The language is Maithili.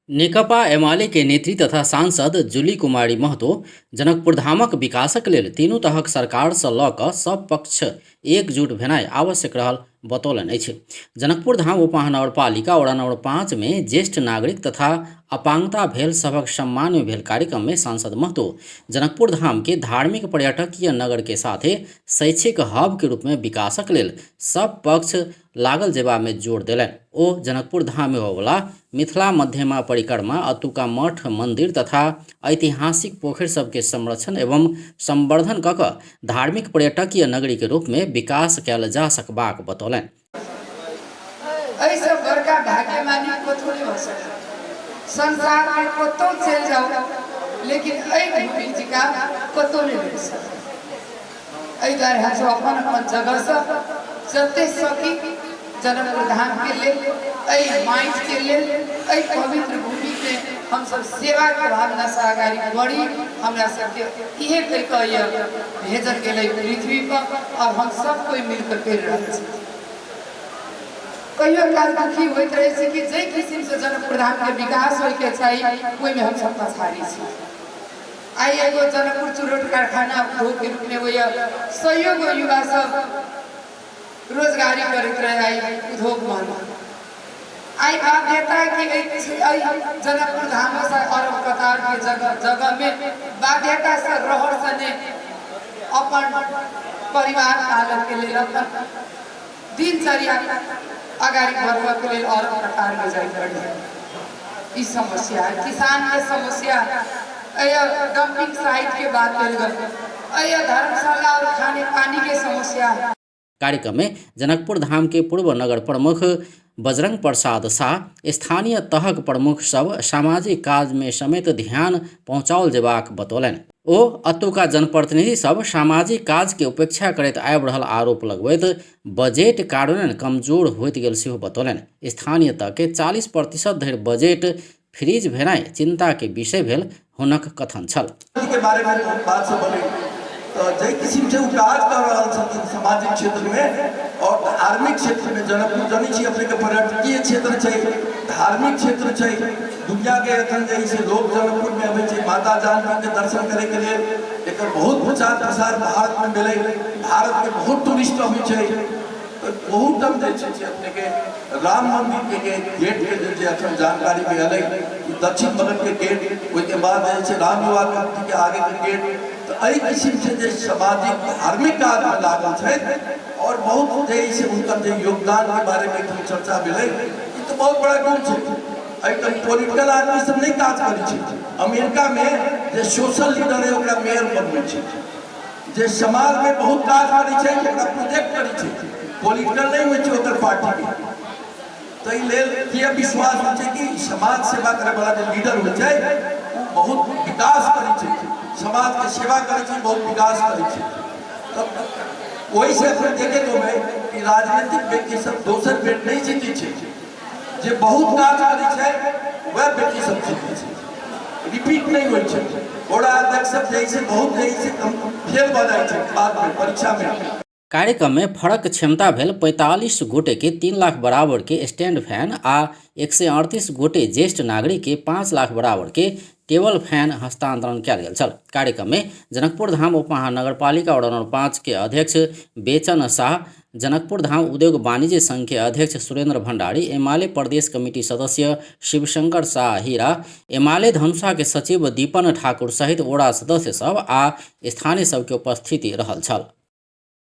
नेकपा एमाले के नेत्री तथा सांसद जुली कुमारी महतो जनकपुरधामक विकासक लेल तीनू तहक सरकारसँ लऽ कऽ सभ पक्ष एकजुट भेनाइ आवश्यक रहल बतौलनि अछि। जनकपुरधाम उपमहानगरपालिका वडा नम्बर 5 मे ज्येष्ठ नागरिक तथा अपांगता भेल सभक सम्मान मे भेल कार्यक्रम मे सांसद महतो जनकपुरधाम के धार्मिक पर्यटकीय नगर के साथे शैक्षिक हब के रूप मे विकासक लेल सब पक्ष लागल जेबा मे जोर देलनि। ओ जनकपुर धाम मे होबयवला मिथिला मध्यमा परिक्रमा, अतुका मठ मंदिर तथा ऐतिहासिक पोखरि सब के संरक्षण एवं संवर्धन क क धार्मिक पर्यटकीय नगरी के रूप मे विकास कयल जा सकबाक बतौलनि। एहिसँ बड़का भाग्यमानी कतहु नहि भऽ सकत। संसारमे कतहु चलि जाउ, लेकिन एहि भूमि जकाँ कतहु नहि भेट सकत। एहि दुआरे हमसभ अपन अपन जगहसँ जतेक सकी जनकपुर धामके लेल, एहि माटिके लेल, एहि पवित्र भूमिके हमसभ सेवाके भावनासँ अगाडि बढ़ी। हमरा सबके इहे कहि कऽ भेजल गेलै पृथ्वीपर आओर हम सब कोइ मिलकऽ करि रहल छी। कहियो काल दुखी होइत रहै छी कि जाहि किसिमसँ जनकपुर धामके विकास होइके चाही ओहिमे हमसभ पछाड़ी छी। आइ एगो जनकपुर चुरोट कारखाना उद्योगके रूपमे होइए, सैयो गो युवा सब रोजगारी करैत रहे आइ उद्योग महलमे। आइ बाध्यता कि एहि जनकपुर धामसँ अरब कतारके जगह जगहमे बाध्यतासँ रहर सने अपन परिवार पालनके लेल, अपन दिनचर्या अगाडि बढ़बऽके लेल अरब कतारमे जाइ पड़ै। ई समस्या है किसानके समस्या, एहि डम्पिंग साइटके बात कयल गेल, एहि धर्मशाला और खाने पानीके समस्या। कार्यक्रम में जनकपुर धाम के पूर्व नगर प्रमुख बजरंग प्रसाद शाह, स्थानीय तहक प्रमुख सब सामाजिक काज में समेत ध्यान पहुंचाओल जेबाक बतौलनि। ओ अतुका जनप्रतिनिधि सब सामाजिक काज के उपेक्षा करैत आबि रहल आरोप लगबैत बजेट कार्यान्वयन कमजोर होइत गेल सेहो बतौलनि। स्थानीय तह के 40% धरि बजेट फ्रीज भेनाइ चिंता के विषय भेल हुनक कथन छल। के बारे में बहुत बात सब बने तो जै किसिम से उ काज कर रहल छथिन सामाजिक क्षेत्र में और धार्मिक क्षेत्र में। जनकपुर जनै छी अपने के पर्यटकीय क्षेत्र छै, धार्मिक क्षेत्र छै। दुनिया के एखन जे से लोग जनकपुर में अबै छै माता जानकी के दर्शन करे के लेल। एकर बहुत प्रचार प्रसार भारत में भेलै, भारत के बहुत टूरिस्ट अबै छै। तऽ बहुत ठाम जे छै से अपने के राम मंदिर के गेट के जे अखन जानकारी में एलै कि दक्षिण बगल के गेट, ओहिके बाद जे छै राम विवाह कमिटी के आगे के गेट। तऽ एहि किसिम से जे सामाजिक धार्मिक काज में लागल छै और बहुत जे छै हुनकर जे योगदान के बारे में एखन चर्चा भेलै, ई तऽ बहुत बड़ा गुण छै। एहिठाम पॉलिटिकल आदमी सब नहि काज करै छै। अमेरिका में जे सोशल लीडर है ओकरा मेयर बनबै छै, जे समाज में बहुत काज करै छै ओकरा प्रोजेक्ट करै छै, पॉलिटिकल नहीं होइ छै ओकर पार्टी के। ताहि लेल किया विश्वास होइ छै कि समाज सेवा करे वाला जे लीडर होइ छै ओ बहुत विकास करै छै, समाज के सेवा करै छै, बहुत विकास करै छै। तब ओहि से अपन देखे तो कि राजनीतिक व्यक्ति सब दोसर बेर नहीं जीते छै, जे बहुत काज करै छै वएह व्यक्ति सब जीते छै, रिपीट नहीं होइ छै। वडा अध्यक्ष सब जे छै बहुत जे छै फेल भऽ जाइ छै बाद में परीक्षा में। कार्यक्रम में फरक क्षमता भेल 45 गोटे के 3 लाख बराबर के स्टैंड फैन आ 138 गोटे ज्येष्ठ नागरिक के 5 लाख बराबर के टेबल फैन हस्तांतरण कयल गेल छल। कार्यक्रम में जनकपुर धाम उपमहानगरपालिका वार्ड नंबर 5 के अध्यक्ष बेचन शाह, जनकपुर धाम उद्योग वाणिज्य संघ के अध्यक्ष सुरेंद्र भंडारी, एमाले प्रदेश कमिटी सदस्य शिवशंकर शाह हीरा, एमाले धनुषा के सचिव दीपन ठाकुर सहित वडा सदस्य सब आ स्थानीय सबके उपस्थिति रहल छल।